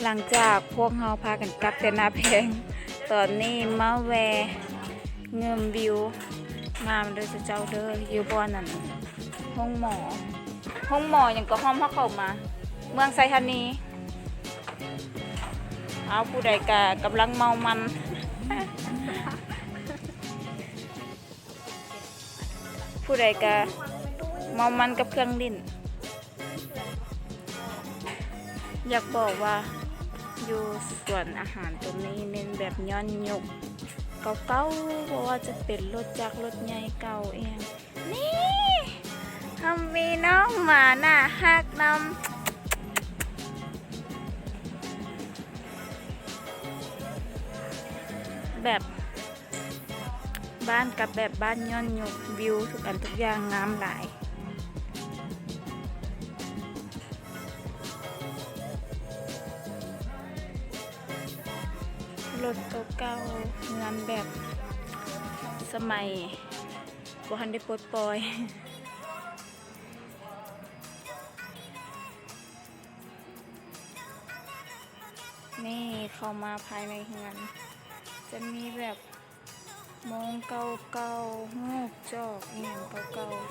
ຫຼັງຈາກພວກເຮົາພາກັນກັບແຕ່ໜ້າແພງ ຕອນນີ້ມາແວ່ເງິ່ມວິວງາມເດີເຈົ້າເດີ ຢູ່ບ່ອນນັ້ນ ໂຮງໝໍ ໂຮງໝໍຫຍັງກໍ ຫ້ອມເຮົາເຂົ້າມາ ເມືອງໄຊທານີ. ເອົາ ຜູ້ໃດກະກຳລັງເມົາມັນ ຜູ້ໃດກະເມົາມັນກັບເຄື່ອງຫຼິ້ນ. ຢາກບອກວ່າຢູ່ສວນອາຫານຕົວນີ້ແມ່ນແບບຍ້ອນຍຸກເກົ່າໆ ບໍ່ວ່າຈະເປັນລົດຈັກລົດໃຫຍ່ເກົ່າອີ່ຫຍັງ. ນີ້ ເຮົາມີນ້ອງໝາໜ້າຮັກນຳ ແບບ ບ້ານກັບແບບບ້ານຍ້ອນຍຸກ ວິວທຸກອັນທຸກຢ່າງງາມຫຼາຍ. ລົດເກົ່າໆ ເຮືອນແບບສະໄໝບໍ່ທັນໄດ້ປົດປ່ອຍ. ນີ້ເຂົ້າມາພາຍໃນເຮືອນ ຈະມີແບບ ໂມງເກົ່າໆ ຮູບຈອກອີ່ຫຍັງເກົ່າໆ.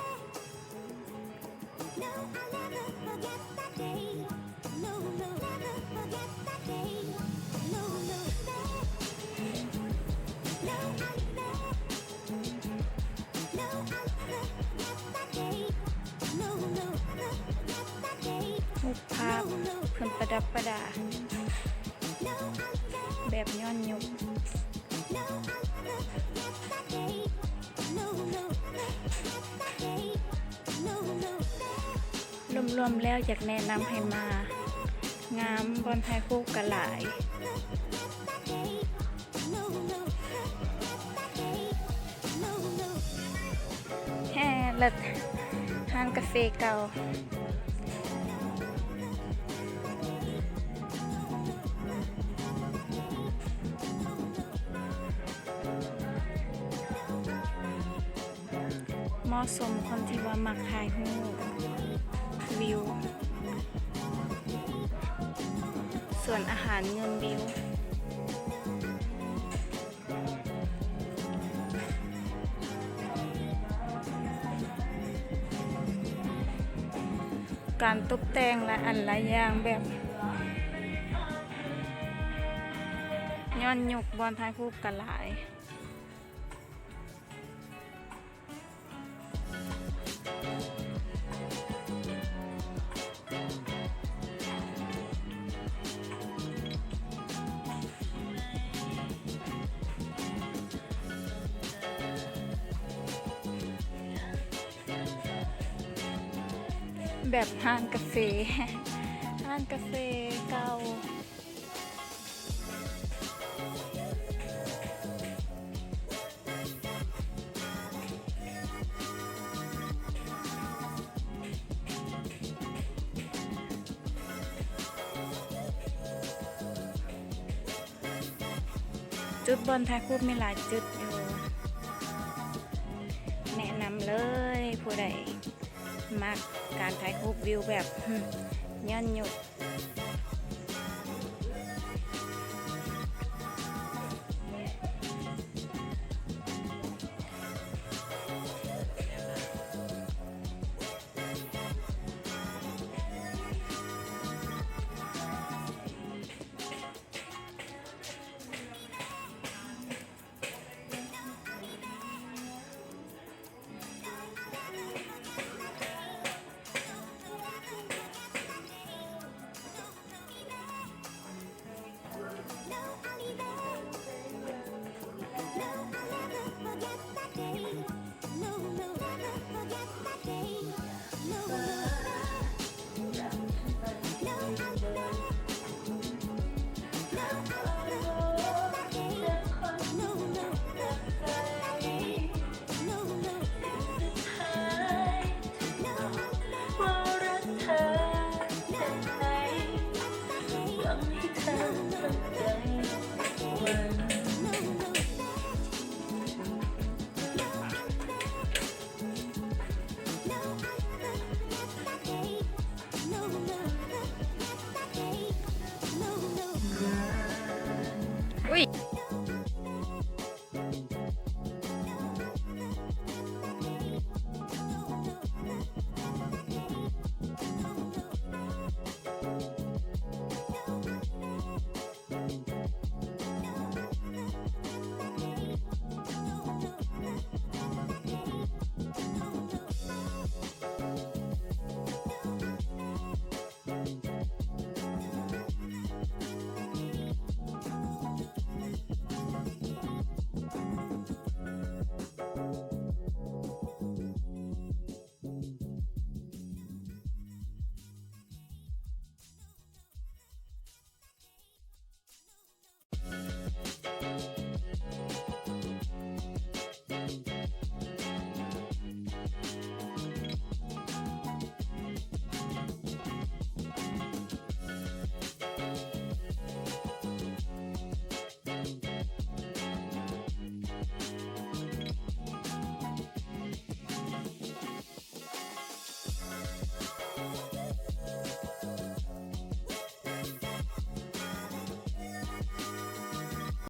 ຮູບພາບເພິ່ນປະດັບປະດາແບບຍ້ອນຍຸກ. ລວມໆແລ້ວຢາກແນະນຳໃຫ້ມາ ງາມ ບ່ອນຖ່າຍຮູບກະຫຼາຍ. ແຮ່ ເລີດ ຮ້ານກາເຟເກົ່າ ເໝາະສົມຄົນທີ່ວ່າມັກຖ່າຍຮູບວິວ ສວນອາຫານເງິ່ມວິວ. ການຕົບແຕ່ງຫຼາຍອັນຫຼາຍຢ່າງແບບຍ້ອນຍຸກ ບ່ອນຖ່າຍຮູບກະຫຼາຍ. ແບບຮ້ານກາເຟ ຮ້ານກາເຟເກົ່າ. ຈຸດບ່ອນຖ່າຍຮູບມີຫຼາຍຈຸດຢູ່ ແນະນຳເລີຍ ຜູ້ໃດມັກການຖ່າຍຮູບວິວແບບ ຫຶ ຍ້ອນຍຸກ. ວ່າ